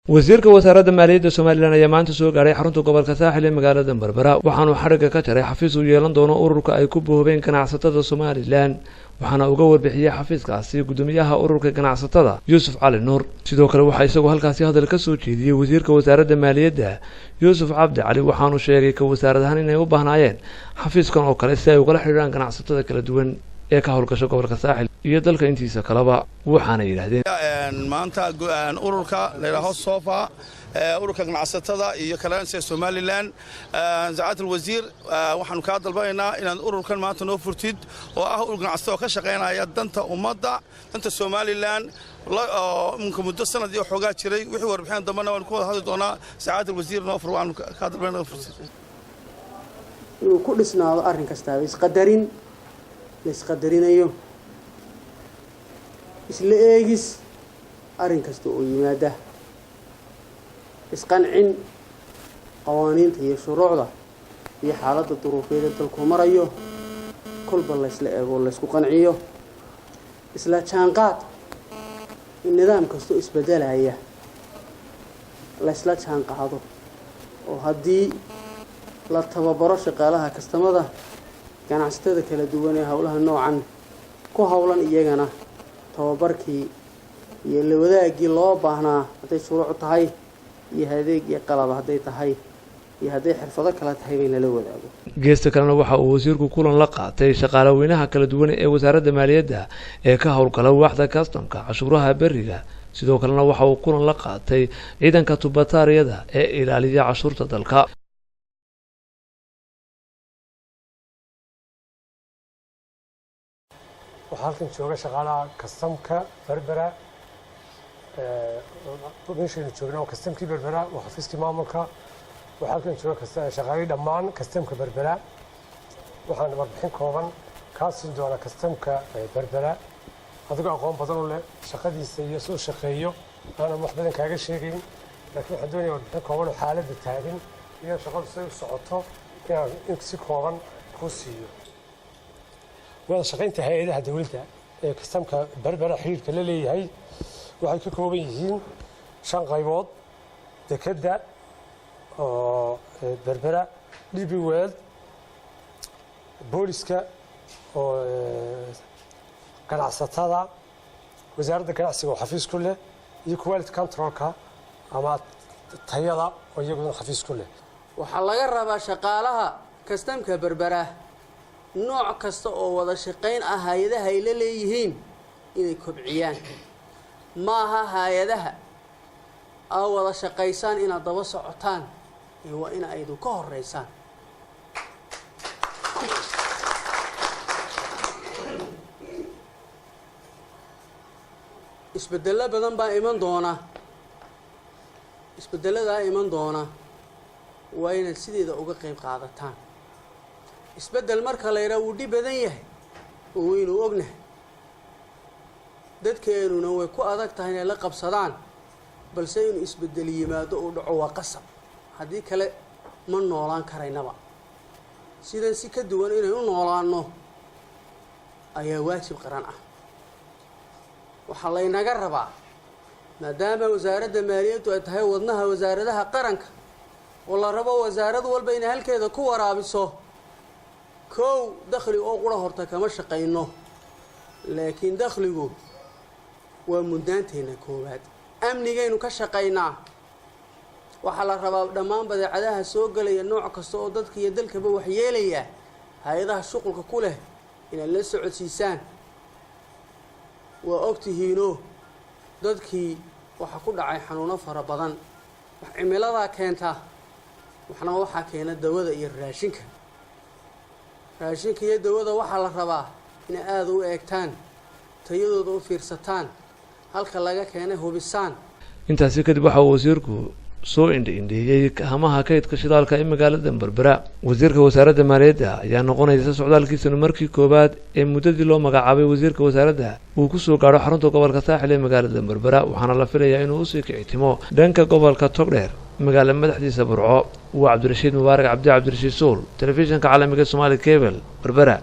Wasiirka Wasaaradda Maaliyadda Somalilan ayaa maanta soo gaadhay xarunta gobolka Saaxil ee magaalada Berbera. Waxaanu xadhigga ka jaray xafiis uu yeelan doono ururka ay ku boobeen ganacsatada Somalilan, waxaana uga warbixiyey xafiiskaasi guddoomiyaha ururka ganacsatada, Yuusuf Cali Nuur. Sidoo kale waxaa isagoo halkaasi hadal ka soo jeediyey wasiirka Wasaaradda Maaliyadda, Yuusuf Cabdi Cali. Waxaanu sheegay ka wasaarad ahaan inay u baahnaayeen xafiiskan oo kale si ay ugala xidhiidhaan ganacsatada kala duwan ee ka howlgasho gobolka Saaxil iyo dalka intiisa kaleba, waxaana yidhaahdeen: Maanta ururka layidhaaho SOFA, ururka ganacsatada iyo kalansiga Somalilan, sacaadatu alwasiir, waxaanu kaa dalbanaynaa inaad ururkan maanta noo furtid, oo ah urur ganacsatada oo ka shaqaynaya danta ummadda, danta Somalilan, oo muddo sanad iyo xoogaa jiray. Wixii warbixin dambena waanu ku wada hadli doonaa. Sacaadatu alwasiir, noo fur, waanu kaa dalbanayna furtid. Inuu ku dhisnaado arrin kastaaba isqadarin la isqadarinayo, isla eegis arrin kasta oo yimaada, isqancin qawaaniinta iyo shuruucda iyo xaaladda duruufeeda dalku marayo kolba laysla eego, laysku qanciyo, isla jaanqaad in nidaam kastoo isbedelaya laysla jaanqaado, oo haddii la tababaro shaqaalaha kastamada, ganacsatada kala duwan ee howlaha noocan ku howlan, iyagana tababarkii iyo la wadaagii loo baahnaa, hadday shuruuc tahay iyo adeeg iyo qalab hadday tahay iyo hadday xirfado kala tahay, bay lala wadaago. Geesta kalena waxa uu wasiirku kulan la qaatay shaqaalaweynaha kala duwan ee Wasaaradda Maaliyadda ee ka howlgala waaxda kastamka cashuuraha beriga. Sidoo kalena waxa uu kulan la qaatay ciidanka tubataariyada ee ilaaliya cashuurta dalka. Waxaa halkan jooga shaqaalaha kastamka Berbera. Meeshaynu joogna waa kastamkii Berbera, waa xafiiskii maamulka. Waxaa halkan jooga shaqaalihii dhammaan kastamka Berbera. Waxaan warbixin kooban kaa siin doonaa kastamka Berbera, adigoo aqoon badan u leh shaqadiisa iyo si u shaqeeyo aanan wax badan kaaga sheegayn, laakiin waxaan doonaya warbixin kooban oo xaaladda taagan iyo shaqadu siday u socoto inaan in si kooban kuu siiyo. Wada shaqaynta hay-adaha dowladda ee kastamka Berbera xiriirka la leeyahay waxay ka kooban yihiin shan qaybood: dekedda oo Berbera, DP World, booliska oo ganacsatada, Wasaaradda Ganacsiga oo xafiis ku leh, iyo quality controlka ama tayada oo iyaguna xafiis ku leh. Waxaa laga rabaa shaqaalaha kastamka Berbera nooc kasta oo wada shaqayn ah hay-adaha ay la leeyihiin inay kobciyaan. Maaha hay-adaha aa wada shaqaysaan inaad daba socotaan ee waa in aydu ka horeysaan. Isbeddello badan baa iman doona. Isbeddeladaa iman doona waa inaad sideeda uga qayb qaadataan. Isbeddel marka la yidhaha wuu dhib badan yahay oo waynu ognahay, dadkeenuna way ku adag tahay inay la qabsadaan, balse inuu isbeddel yimaado uu dhaco waa qasab. Haddii kale ma noolaan karaynaba. Sidan si ka duwan inay u noolaanno ayaa waajib qaran ah. Waxaa laynaga rabaa, maadaama Wasaaradda Maaliyaddu ay tahay wadnaha wasaaradaha qaranka oo la rabo wasaarad walba inay halkeeda ku waraabiso, kow dakhli oo qura horta kama shaqayno, laakiin dakhligu waa mudnaanteenna koowaad. Amnigaynu ka shaqaynaa. Waxaa la rabaa dhammaan badeecadaha soo gelaya, nooc kasta oo dadka iyo dalkaba waxyeelaya, hay-adaha shuqulka ku leh inaad la socodsiisaan. Waa ogtihiinoo dadkii waxaa ku dhacay xanuuno fara badan, wax cimiladaa keenta, waxna waxaa keena dawada iyo raashinka. Raashinka iyo dawada waxaa la rabaa inay aada u eegtaan, tayadooda u fiirsataan, halka laga keenay hubisaan. Intaasi kadib waxa uu wasiirku soo indha-indheeyey hamaha kaydka shidaalka ee magaalada Berbera. Wasiirka Wasaaradda Maaliyadda ayaa noqonaysa socdaalkiisanu markii koowaad ee muddadii loo magacaabay wasiirka wasaaradda uu kusoo gaadho xarunta gobolka Saaxil ee magaalada Berbera, waxaana la filayaa inuu usii kicitimo dhanka gobolka Togdheer, magaala madaxdiisa Burco. Waa Cabdirashiid Mubaarak Cabdi, Cabdirashiid Suul, telefishinka caalamiga Somaali Cable, Berbera.